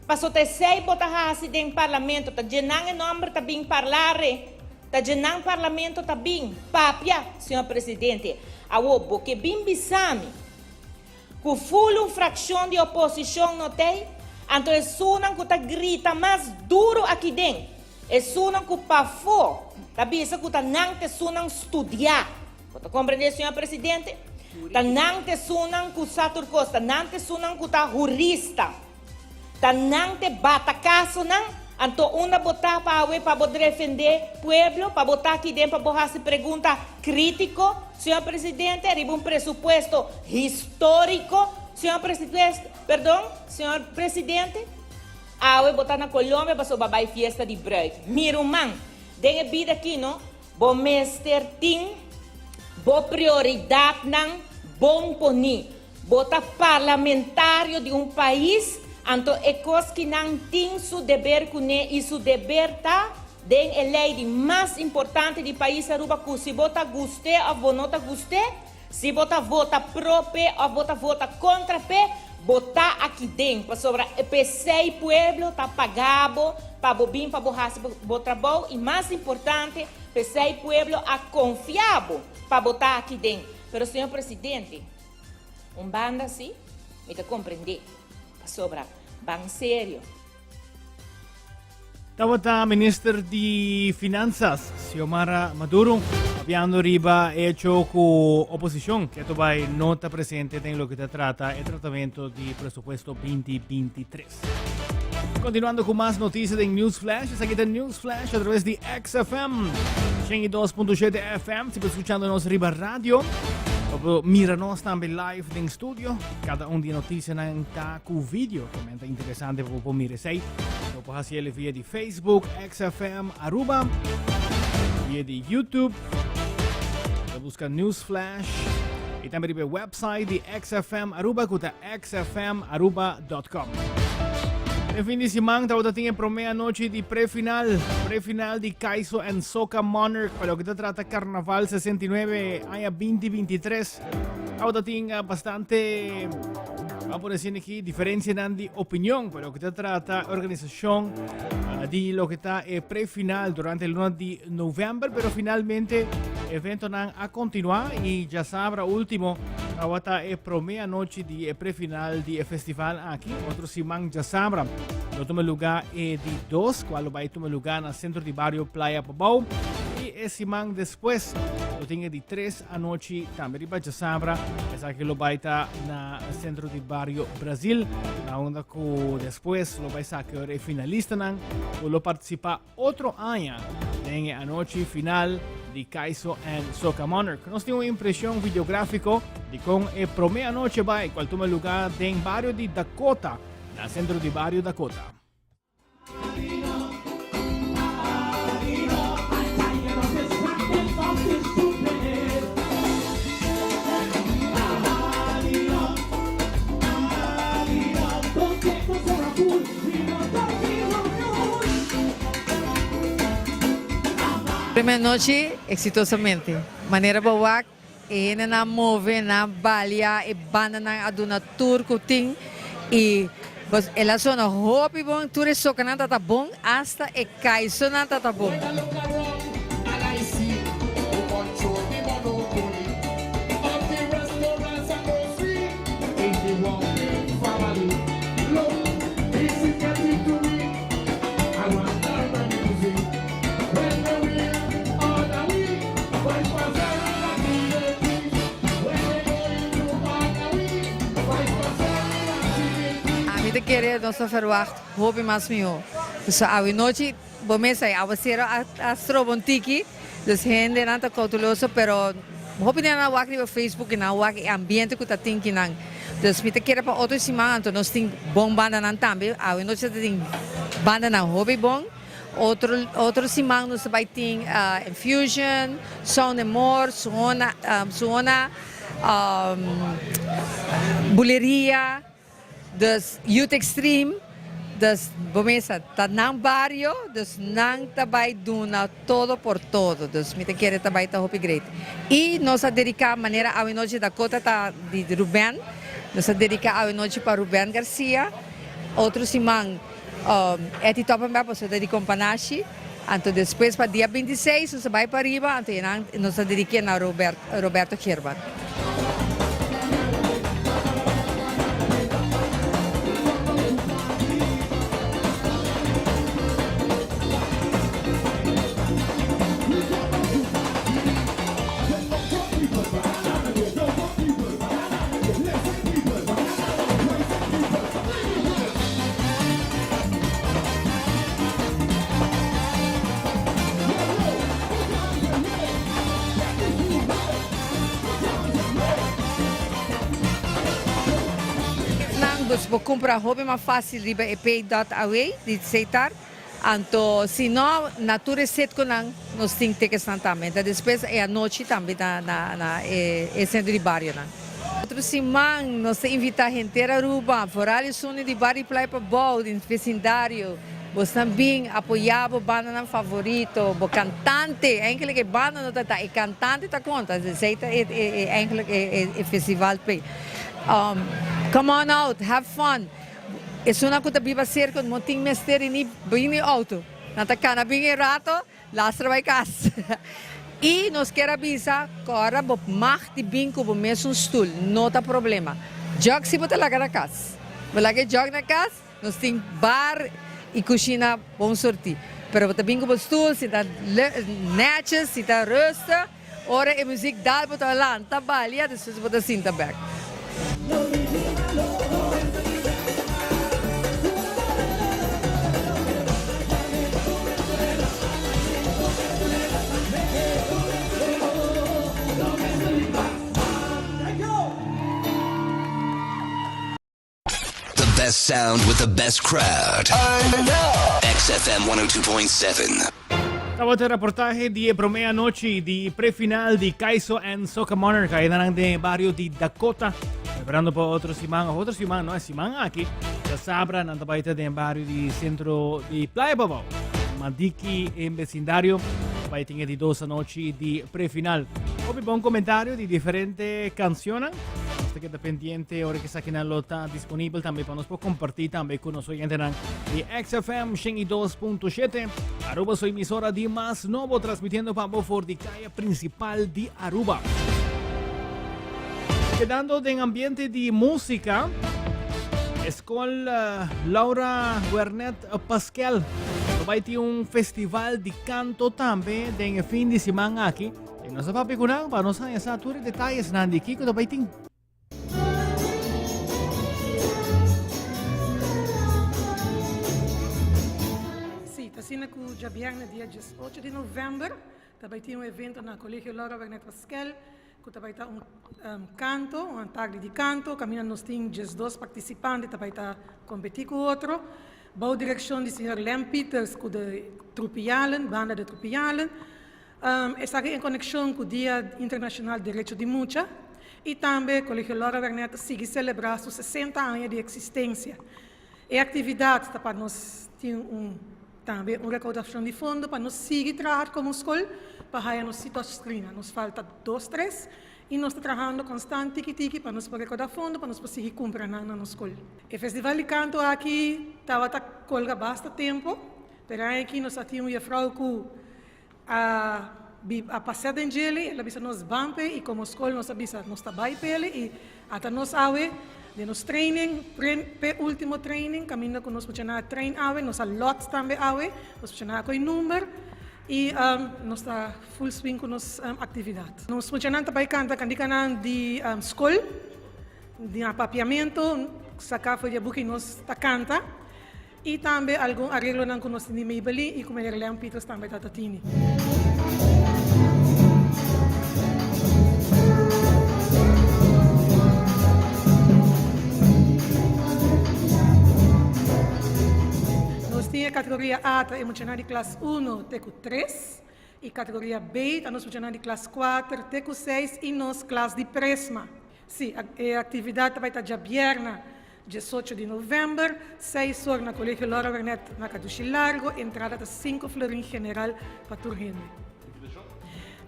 Speaker 5: Paso ta esey bo ta haci den Parlamento, ta djenan e nomber ta bin parlare, ta djenan Parlamento ta bin papia, Señor Presidente. Awo, bo ke bin bisami cu ful un fraccion di oposicion no tey, anto esunnan cu ta grita mas duro aki den, Esunnan ku pafó ta bisa ku ta nan ta esunnan studiá. Bo ta komprendé, señor presidente? Ta nan ta esunnan ku sa tur kos, ta nan ta esunnan ku ta hurista. Ta nan ta e batakasonan. Anto unda bo ta pa awe pa bo drefendé pueblo, pa bo ta aki den pa bo hasi pregunta krítiko, señor presidente, riba un presupuesto históriko, señor presidente, perdon, señor presidente? Awe bo ta na Colombia pasobra bo a bai fiesta di bruid. Mi ruman, den e bida aki no, bo mester tin bo prioridadnan bon poni. Bo ta parlamentario di un pais, anto e cos ki nan tin su deber cune y su deber ta. Den e ley di mas importante di pais Aruba cu si bo ta guste of bo no ta guste, si bo ta vota pro p'e of bo ta vota contra p'e, bo ta aki den. Pasobra p'esey pueblo ta paga bo pa bo bin pa bo haci bo trabou y mas importante p'esey pueblo a confia bo pa bo ta aki den. Pero señor Presidente, un banda si mi ta comprende pasobra ban serio.
Speaker 1: Tabata minister di Finanzas, Xiomara Maduro, papiando riba hecho cu oposicion keto bay no ta presente den loke ta trata e tratamento di presupuesto 2023. Continuando cu mas noticia den News Flash, esaki ta News Flash a través di XFM 102.7 FM, si bo escuchando nos riba radio, o mira nos tambe live den studio, cada un di noticianan ta cu video. Ta interesante pa bo por mira esei. Bo por hasi el via di Facebook, XFM Aruba, via di YouTube. Bo busca News Flash y tambe riba e website di XFM Aruba ku ta xfmaruba.com. En fin di siman tabata tin e prome anochi di prefinal, prefinal di Kaiso and Soca Monarch pa loke ta trata Carnaval 69 aña 2023. Tabata tin bastante Vamos por decir aquí diferencianan di opinión, pero que ta trata organización uh, di lo que ta e pre-final durante el luna di november, pero finalmente evento nan a continua y ya sabra último awata e prome anoche di e pre-final di e festival aquí, otro siman ya sabra. Lo tuma lugar e di dos, cual lo vai tuma lugar na centro di barrio Playa Pabao. Y e siman después lo tin e di tres Anochi tambe riba djasabra esaki lo bai ta na centro di bario Brasil, na unda ku despues lo bai saka e finalistanan ku lo participa otro aña den e anochi final di Kaiso and Soca Monarch. Nos tin un impresion videografico di con e prome anochi bai, cual tuma lugar den bario di Dakota, na centro di bario Dakota.
Speaker 14: Prome anochi exitosamente. Manera bo wak E hendenan move, nan balia, e bandanan a duna tur ku tin i el a sona hopi bon, tur e sokanan ta ta bon, asta e kaisonan ta ta bon. Ami ta kere nos ta verwacht hopi mas mihó. Pasobra awe nochi bo mes ai awacero a stroba un tiki, dus hendenan ta kouteloso pero hopi di nan a wak riba Facebook i nan a wak e ambiente ku ta tin kinan. Dus mi ta kere pa otro siman anto nos tin bon bandanan tambe. Awe nochi ta tin bandanan hopi bon. Otro otro siman nos ta bai tin Infusion, Sound and More, Suona Suona Buleria, dus Youth Extreme, dus bo mesa ta nan bario, dus nan ta bai duna todo por todo, dus mi ta kere ta bai ta hopi great. I nos a dedica manera awenochi Dakota ta di Ruben, nos a dedica awenochi pa Ruben Garcia, otro siman. Etty Toppenberg pasobra ta di Companashi, anto despues pa dia 26 nos a bai pariba anto enan nos a dediké na Roberto Geerman. Nan dus bo kumpra hopi mas fásil riba e pay dot away di Setar. Anto si no na tur e setkonan nos tin tekesnan tambe. Ta despues e anochi tambe na na e sentro di barionan. Otro siman nos ta invita henter Aruba, vooral esun di Barrio Playa Pabou, den vecindario. Bosnan bin apoyá bo bandanan favorito, bo kantante, eigenlijk e banda no ta ta, e kantante ta konta, esei ta e e eigenlijk e e festival p'e. Come on out, have fun. Esunnan ku ta biba serka no tin mester di ni bin ni outo, nan ta kana bin e rato, lastra bai kas. I nos kier a bisa, kòrda bo mag di bin ku bo mesun stul, no ta problema. Jòg si bo ta laga na kas. Bo laga e jòg na kas. Nos tin bar y cushina bon surti. Pero bo ta bin cu bo stoel, si ta netjes, si ta rustig. Ora e muziek dal bo ta lanta balia, despues bo ta sinta bek.
Speaker 15: The best sound with the best crowd. XFM 102.7.
Speaker 1: Tabata e reportahe di e prome anochi di prefinal di Kaiso and Soca Monarch einan den e bario di Dakota. Preparando pa otro siman, of otro siman no, e siman aki, djasabra nan ta bai ta den e bario di centro di Playa Pabao. Madiki en vecindario bai tin e di dos anochi di prefinal. Hopi bon comentario di diferente cancionnan. Nos ta keda pendiente ora que esakinan lo ta disponibel tambe pa nos por compartir tambe cu nos oyentenan di XFM 102.7. Aruba su emisora di mas nobo transmitiendo pa bo for di calle principal di Aruba. Kedando den ambiente di música, Escol eh, Laura Wernet Pasquel lo bai tin un festival di canto tambe den e fin di siman aki. I nos a papia ku nan pa nos haña sa tur e detayesnan di kiko ta bai tin.
Speaker 16: Sí, ta asina ku djabièrnè dia diesocho di novèmber ta bai tin un evento na Kolegio Laura Wernet Paskel ku ta bai ta un kanto, un tardi di kanto kaminda nos tin diesdos partisipante ta bai ta kompetí ku otro bou direkshon di señor Lem Pieters ku de Trupialen, banda de Trupialen. Esaki en konekshon ku Dia Internashonal Derecho di Mucha i tambe Kolegio Laura Wernet ta sigui selebrá su 60 aña di eksistensia. E aktividat ta pa nos tin un tambe un rekoudashon di fondo pa nos sigui traha komo skol pa haya nos touchscreen. Nos falta dos tres i nos ta trahando konstant tiki tiki pa nos por rekoudá fondo pa nos por sigui kumpra nan na nos skol. E festival di kanto aki tabata kolga basta tempu pero aña aki nos a tin un jefrou ku A a pasa den djele, el a bisa nos ban p'e i komo skol nos a bisa nos ta bai p'ele i ata nos awe den nos training, p'e ultimo training kaminda ku nos muchanan a train awe, nos a lot tambe awe, nos muchanan a kohe number i nos ta full swing ku nos aktividat. Nos muchanan ta bai kanta kandikanan di skol, di Papiamento, saká for di e buki nos ta kanta. I tambe algun areglonan ku nos tin di Maybelline i ku meneer Leon Peters tambe ta ta tini. Nos tin e kategoria A ta e muchanan di klas uno te ku tres i kategoria B ta nos muchanan di klas kuater te ku seis i nos klas di Presma. Sí, e aktividat ta bai ta djabièrna Diesocho di november, seis or na Colegio Laura Wernet na Cadushi Largo, entrada ta cinco florin general pa tur hende.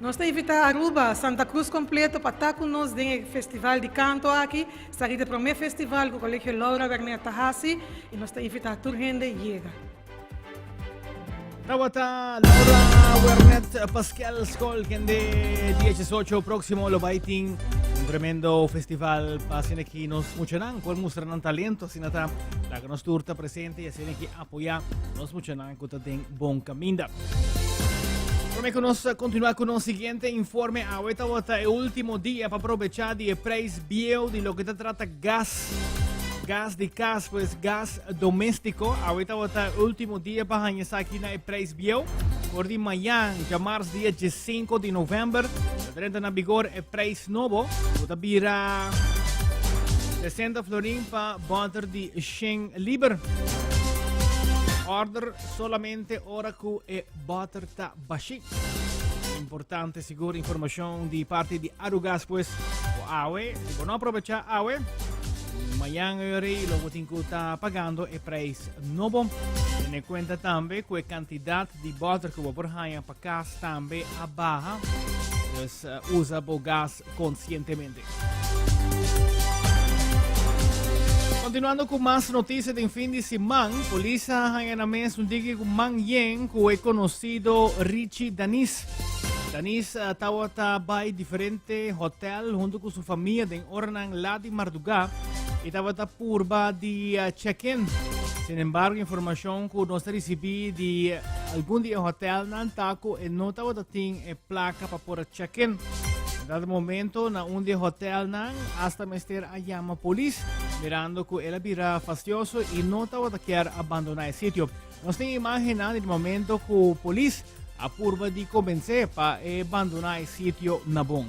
Speaker 16: Nos ta invita Aruba, Santa Cruz completo pa ta cu nos den e festival di canto aki. Esaki ta e prome festival cu Colegio Laura Wernet ta haci y nos ta invita tur hende yega.
Speaker 1: Tabata Laura Wernet Pascal Skol kende dia 18 próximo lo bai tin un tremendo festival pa asina ki nos muchanan por mustra nan talento asina ta laga nos tur ta presente y asina ki apoya nos muchanan ku ta den bon caminda. Prome ku nos continua ku nos siguiente informe awe tabata e último dia pa aprovecha di e prijs bieu di loke ta trata gas gas di cas pues gas doméstiko. Awe tabata e último dia pa haña esaki na e prijs bieu. For di mañan, djamars dia 15 di novèmber, ta drenta na vigor e prijs nobo, ku ta bira 60 florin pa bòter di 100 liber. Order solamente ora ku e bòter ta bashí. Importante sigur informashon di parti di Arugas pues, ku awe, si bo no aprovechá awe, Mañan ori lo bo tin ku ta pagando e prijs nobo. Tene kuenta tambe ku e kantidat di bòter ku bo por haña pa kas tambe a baha. Dus usa bo gas konsientemente. Continuando ku mas notisia den fin di siman, polis a haña na mes un diki ku man yen ku e konosido Richie Danis. Danis tabata bai diferente hotel huntu ku su famia den oranan lat di mardugá i tabata purba di check-in. Sin embargo, informashon ku nos a risibí di algun di e hotelnan ta ku e no tabata tin e plaka pa por a check-in. Na dado momento na un di e hotelnan hasta mester a yama polis mirando cu el a bira fastioso y no tabata kier abandona e sitio. Nos tin imagennan di momento cu polis a purba di convence pa e bandona e sitio na bon.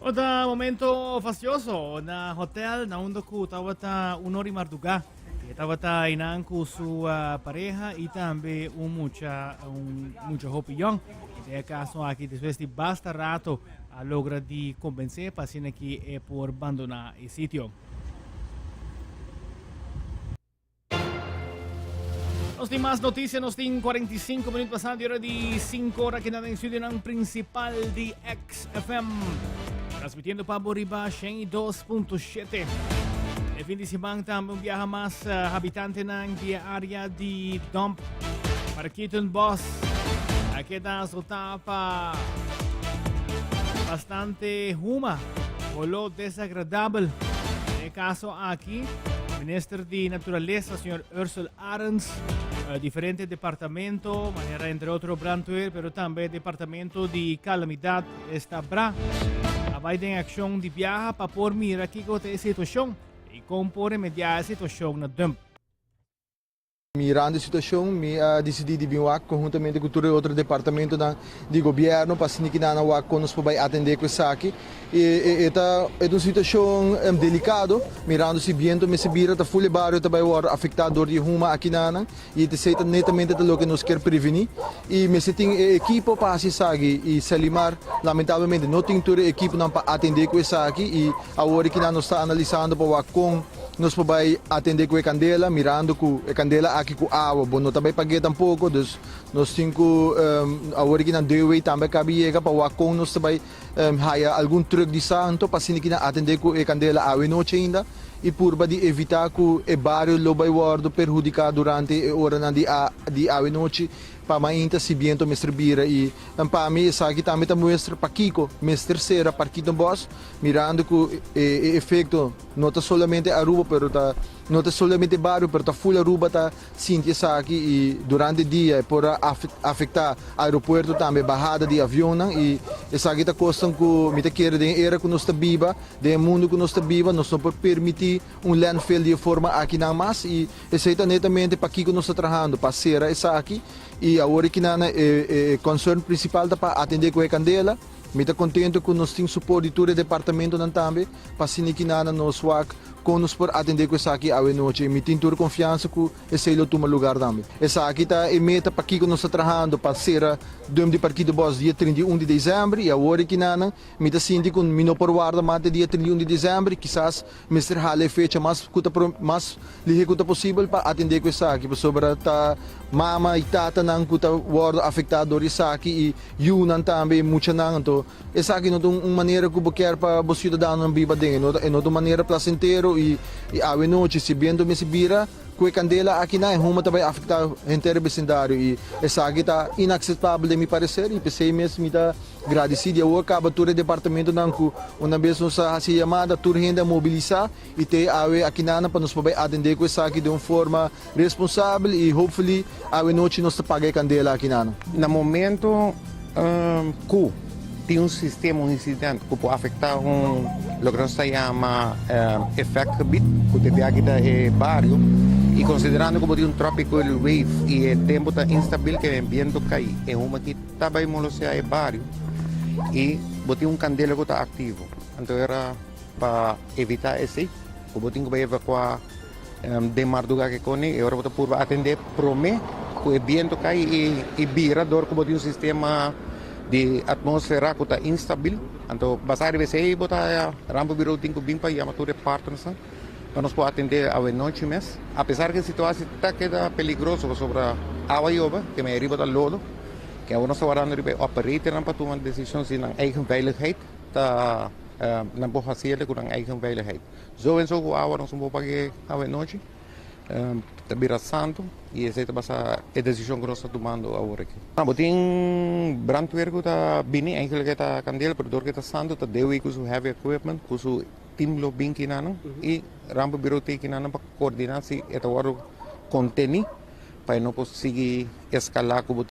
Speaker 1: Ota momento fastioso na hotel na unda ku tabata un ora di mardugá. E tabata einan ku su pareha i tambe un mucha un mucha hopi yòn. Den e kaso aki despues di basta rato a logra di konbensé pa asina ki e por bandoná e sitio. Nos tin mas noticia, nos tin 45 minuut pasado di ora di 5 ora aki na den studionan principal di XFM. Transmitiendo pa bo riba 102.7. E fin di siman tambe un biaha mas uh, habitantenan di e area di Dump Parkietenbos a keda azotá pa bastante huma, olor desagradabel. Den e caso aki, Minister di Naturalesa, señor Ursel Arends, eh, diferente departamento, manera entre otro brandweer, pero tambe departamento di calamidad esta bra. A bai den accion di biaha pa por mira kiko ta e situacion y con por remedia e situacion na dump.
Speaker 17: Mirando e situacion, mi a dicidi di bin wak conhuntamente cu tur e otro departamentonan di gobierno pa asina ki nan a wak con nos por bay atende cu esaki. E e ta e ta un situacion delicado, mirando si biento mester bira ta ful e bario ta bay worde afecta door di e huma akinanan y esey ta netamente ta loke nos kier preveni y mester tin e ekipo pa haci esaki y Selimar lamentablemente no tin tur e ekiponan pa atende cu esaki y awor akinan nos ta analisando pa wak con Nos por bai atende ku e kandela mirando ku e kandela aki ku awa bo no ta bai pag'é tampoko dus nos tin ku awor aki nan DOW tambe a kabi yega pa wak kon nos ta bai haya algun trùk di santo pa asina ki nan atende ku e kandela awe nochi ainda i purba di evitá ku e bario lo bai wòrdu perhudiká durante e oranan di di awe nochi. Pa mainta si biento mester bira y pa mi esaki tambe ta muestra pakico mester cera Parkietenbos mirando cu e efecto no ta solamente Aruba pero ta no ta solamente bario pero ta full Aruba ta sinti esaki y durante dia e por a afecta aeropuerto tambe bahada di avionnan y esaki ta cosnan cu mi ta kere den e era cu nos ta biba den e mundo cu nos ta biba nos no por permiti un landfill di e forma akinan mas y Esei ta netamente pakiko nos ta trahando, pa sera esaki y awor e kinana e concern principal ta pa atende cu e candela. Mi ta contento cu nos tin support di tur e departamentonan tambe pa asina e kinana nos wak con nos por atende cu esaki awe nochi y mi tin tur confiansa cu esei lo tuma lugar tambe. Esaki ta e meta pakiko nos ta trahando pa sera dump di Parkietenbos dia 31 di december y awor e kinanan mi ta sinti cu mi no por warda mas te dia 31 di december y kisas Mester hala e fecha mas ku ta mas lihe ku ta posibel pa atendé ku esaki, pasobra ta mama i tatanan ku ta wòrdu afektá dor di esaki i yunan tambe i muchanan. Anto esaki no ta un manera ku bo kier pa bo siudadanonan biba aden. E no ta e no ta un manera plasentero i awe nochi si bientu mester bira ku e kandela akinan e huma ta bai afektá henter e besindario i esaki ta inakseptabel den mi pareser i p'esei mes mi ta Gradisí di awor kaba tur e departamentonan ku una bes nos a hasi e yamada, tur hende a mobilisá i te awe akinana pa nos por bai atendé ku esaki den un forma responsabel i hopefully awe nochi nos ta paga e kandela akinana.
Speaker 18: Na momento ku tin un sistema, un insident ku por afektá un loke nos ta yama effectgebied, ku te biaha kita e bario, i konsiderando ku bo tin un tropical wave i e tempu ta instabil ke bientu kai e huma ki. Ta bai molosea e bario y bo tin un candela cu ta activo. Anto era pa evita esey cu bo tin cu bai evacua den marduga ke cone y ora bo ta purba atende prome cu e biento cay y bira dor cu bo tin un sistema di atmosfera cu ta instabil. Anto basa riba esey bo ta rampenbureau tin cu bin pa yama tur e partnersnan pa nos por atende awe nochi mes. Apesar cu e situacion ta keda peligroso pasobra awa yobe, ke mayoria ta lodo. Ke awor nos ta wardando riba e operatornan pa tuma desishon si nan eigen veiligheid ta nan por hasi el ku nan eigen veiligheid. Zo en zo ku awa nos no por pag'é awe nochi, ta bira santu i esei ta basa e desishon ku nos ta tumando awor aki. Bo tin brandweer ku ta bini, eigenlijk e ta kandela, pero dor ku e ta santu ta dewi ku su heavy equipment, ku su team lo bin kinanan i rampenbureau ta kinanan pa koordiná si e ta wòrdu kontení. Pa e no por sigui escala cu bo.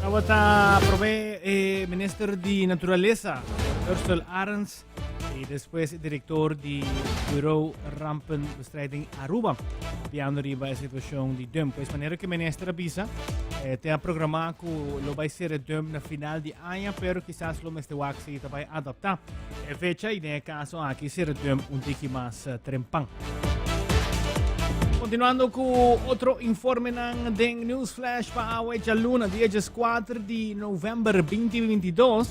Speaker 1: Tabata prome e minister di Naturalesa, Ursel Arends, y despues e director di Bureau Rampenbestrijding Aruba, papiando riba e situacion di dump. Pues manera cu e minister a bisa, eh, te a programa cu lo bay ser e dump na final di aña, pero kisas lo mester wak si ta bay adapta e fecha y den e caso aki ser e dump un tiki mas trempan. Continuando cu otro informenan den News Flash pa awe djaluna, dia 4 di november 2022.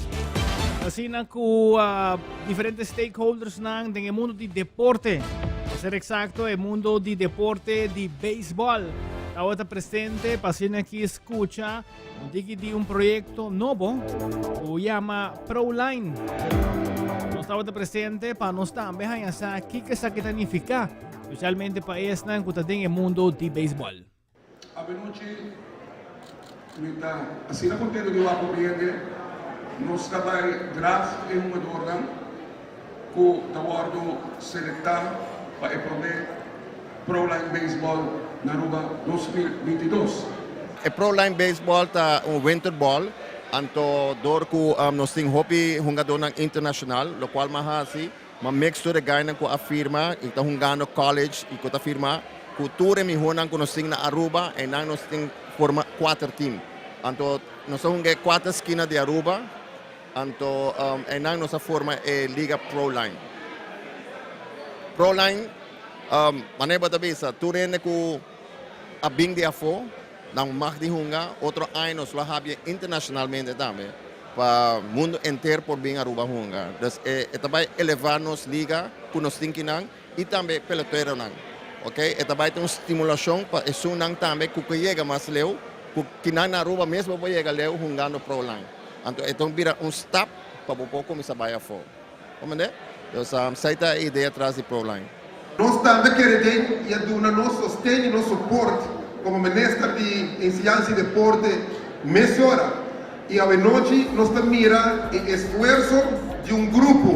Speaker 1: Asina cu uh, diferente stakeholders nan den e mundo di deporte. Pa ser exacto, e mundo di deporte di baseball. Tawata presente pa asina ki scucha Un tiki di un proyecto nobo ku yama ProLine. Nos tabata presente pa nos tambe haña sa kiko esaki ta nifiká, spesialmente pa esnan ku ta den e mundo di beisbòl.
Speaker 19: Avenochi mi ta asina contento di wak hopi hende. Nos ta bai draft e hungadornan cu ta wordo selecta pa e prome Pro Line Baseball na Aruba 2022.
Speaker 20: E Pro Line Baseball ta un winter ball, anto dor cu nos tin hopi hungadornan internacional, locual m'a haci, m'a mix tur e guynan cu a firma y ta hungando college y cu ta firma cu tur e mihornan cu nos tin na Aruba, eynan nos tin forma cuater team. Anto nos ta hunga e cuater skina di Aruba. Anto einan nos a forma e liga Pro Line. Pro Line, manera bo ta bisa, tur hende ku a bin di afó, nan mag di hunga. Otro aña nos lo habia internashonalmente tambe, pa mundu enter por bin Aruba hunga. Dus e ta bai elevá nos liga ku nos tin kinan i tambe peloteronan. Oke, e ta bai ta un stimulashon pa esunnan tambe ku ke yega mas leu, ku kinan na Aruba mes bo por yega leu hungando Pro Line. Anto e ta bira un stap pa bo por kuminsá bai afó. Comprende? Dus esei ta e idea tras di Proline.
Speaker 19: Nos tambe kere den i a duna nos sosten i nos soport. komo Minister di Enseñansa i Deporte mesora i awenochi nos ta mira e esfuerso di un grupo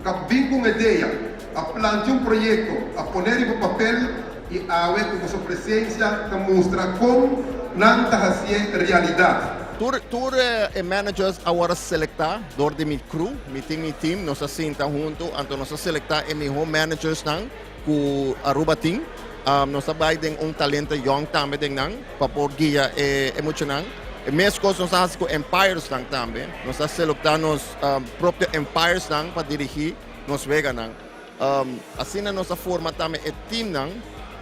Speaker 19: ku a bin ku un idea, a plantia un proyekto, a pone riba papel i awe ku boso presensia ta mustra kon nan ta hasié realidat.
Speaker 20: Tur tur e managers a wòrdu selektá dor di mi crew, mi tin mi team, nos a sinta huntu, anto nos a selektá e mihó managersnan ku Aruba tin. Nos a bai den un talento yòn tambe den nan pa por guia e e muchanan. E meskos nos a hasi ku empiresnan tambe. Nos a selektá nos propio empiresnan pa dirigí nos weganan. Asina nos a forma tambe e teamnan.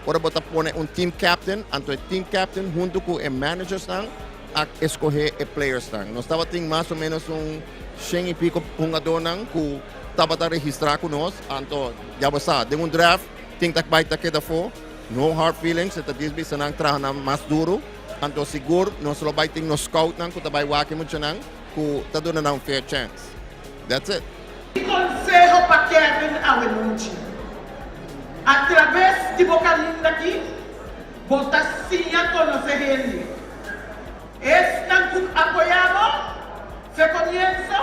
Speaker 20: Ora bo ta pone un team captain, anto e team captain huntu ku e managersnan a eskohé e playersnan. Nos tabatin mas o ménos un shen i piko hungadónan ku tabata registrá ku nos. Anto ya bo sa, den un draft tin ta bai ta keda afó. No hard feelings, e ta dis bisa nan traha nan mas duru. Anto sigur nos lo bai tin nos scoutnan ku ta bai wak e muchanan ku ta duna nan un fair chance. That's it.
Speaker 21: Mi konseho pa Kevin awenochi, Atrabes di bo kaminda aki, bo ta siña konosé hende. Esnan ku apoyá bo fe komienso,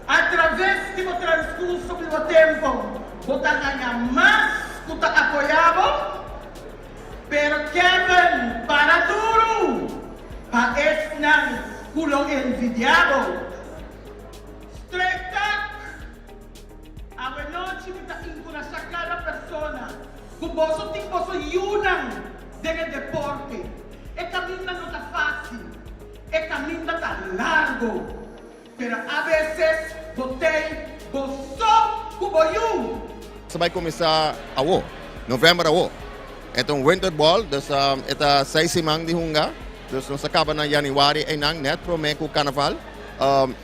Speaker 21: atraves di bo transkurso di bo tempu, bo ta haña mas ku ta apoyá bo. Pero Kevin, para duru pa esnan ku lo envidiá bo. Straight talk! Awenochi mi ta enkurashá kada persona ku boso tin boso yunan den e deporte. E kaminda no ta fásil, e kaminda ta largo, pero abeses bo tei bo so ku bo yu.
Speaker 20: Sa bai kuminsá awo, novèmber awo. E ta un winter ball, dus e ta seis siman di hunga. Dus nos ta kaba na yanüari einan, nèt promé ku karnaval.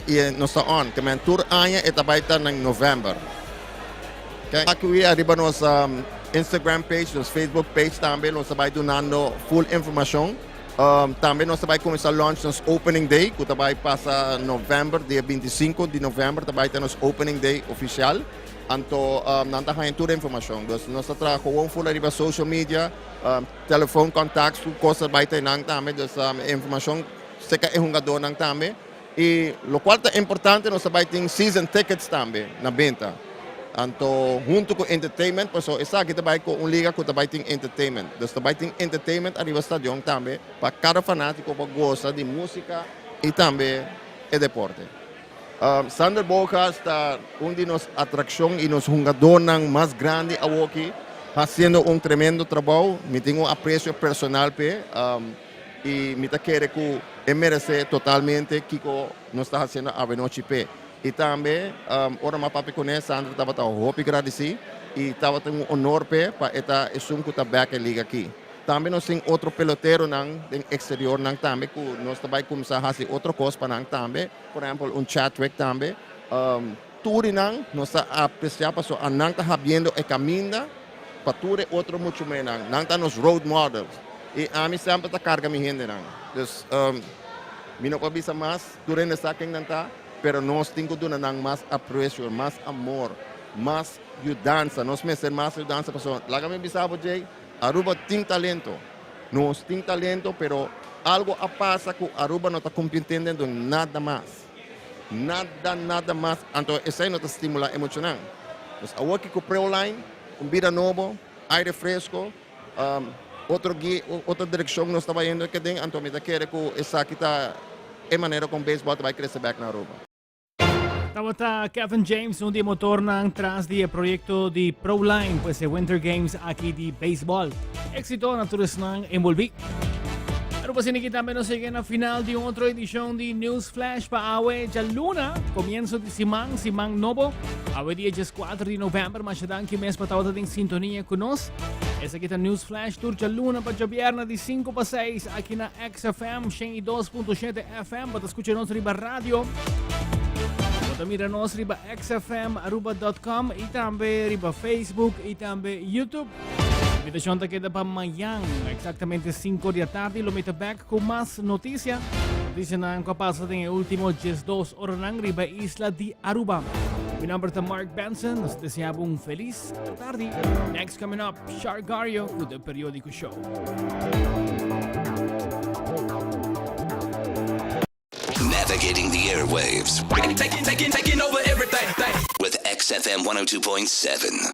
Speaker 20: I nos ta on. Ke men tur aña e ta bai ta na novèmber. Aki ariba nos Instagram page, nos Facebook page tambe nos ta bai dunando full informashon. Tambe nos ta bai kuminsá launch nos opening day ku ta bai pasa novèmber, dia 25 di novèmber ta bai ta nos opening day ofisial. Anto nan ta haña tur informashon. Dus nos ta traha gewoon full ariba social media, telefoon contacts, tur kos ta bai ta einan tambe. Dus e informashon Seka e hungadornan tambe y locual ta importante nos ta bay tin season tickets tambe na benta. Anto hunto cu entertainment paso esaki ta bay cu un liga cu ta bay tin entertainment. Dus ta bay tin entertainment ariba stadion tambe pa cada fanatico por goza di musica y tambe e deporte. Sander Bogaerts ta un di nos atraccion y nos hungadornan mas grandi awoki haciendo un tremendo trabou. Mi tin un aprecio personal p'e. I mi ta kere ku e meresé totalmente kiko nos ta hasiendo awenochi p'e. I tambe ora mi a papia kuné, Sandra tabata hopi gradisí i tabata un honor p'e pa e ta esun ku ta bèk e liga akí. Tambe nos tin otro peloteronan den eksteriornan tambe ku nos ta bai kuminsá hasi otro kos pa nan tambe, por ehèmpel un Chadwick tambe. Tur di nan nos ta apresiá pasobra nan ta habiendo e kaminda pa tur e otro muchumenan. Nan ta nos road models i ami semper ta karga mi hendenan. Dus mi no por bisa mas, tur hende sa ken nan ta, pero nos tin ku duna nan mas apresio, mas amor, mas yudansa. Nos mester mas yudansa pasobra laga mi bisa bo Jay, Aruba tin talento. Nos tin talento pero algo a pasa ku Aruba no ta kompitiendo nada mas. Nada, nada mas. Anto esei no ta stimulá e muchanan. Pues awor ki ku Preoline, un bida nobo, aire fresco, otro gui, otro direkshon nos ta bayendo ke den, anto mi ta kere ku esaki ta e manera kon beisbòl ta bai krese bèk na Aruba.
Speaker 1: Tabata Kevin James, un di e motornan tras di e proyekto di Proline, pues e Winter Games aki di beisbòl. Éxito na tur esnan envolví. Aruba Siniki tambe nos yega na final di un otro edicion di News Flash pa awe djaluna, comienzo di siman, siman nobo. Awe dia 14 di november, masha danki mes pa tabata den sintonia cu nos. Esaki ta News Flash tur djaluna pa djabierna di 5 pa 6 aki na XFM 102.7 FM. Bo ta scucha nos riba radio. Bo ta mira nos riba xfmaruba.com y tambe riba Facebook y tambe YouTube. Invitacion ta keda pa mañan, exactamente 5 di atardi, lo mi ta back cu mas noticia. Noticianan cu a pasa den e ultimo 12 oranan riba isla di Aruba. Mi nomber ta Mark Benson. Nos ta desea bo un feliz tardi. Next coming up, Shark Gario cu The Periodico Show.
Speaker 15: Navigating the airwaves.
Speaker 2: Taking, taking, taking over everything.
Speaker 15: With XFM 102.7.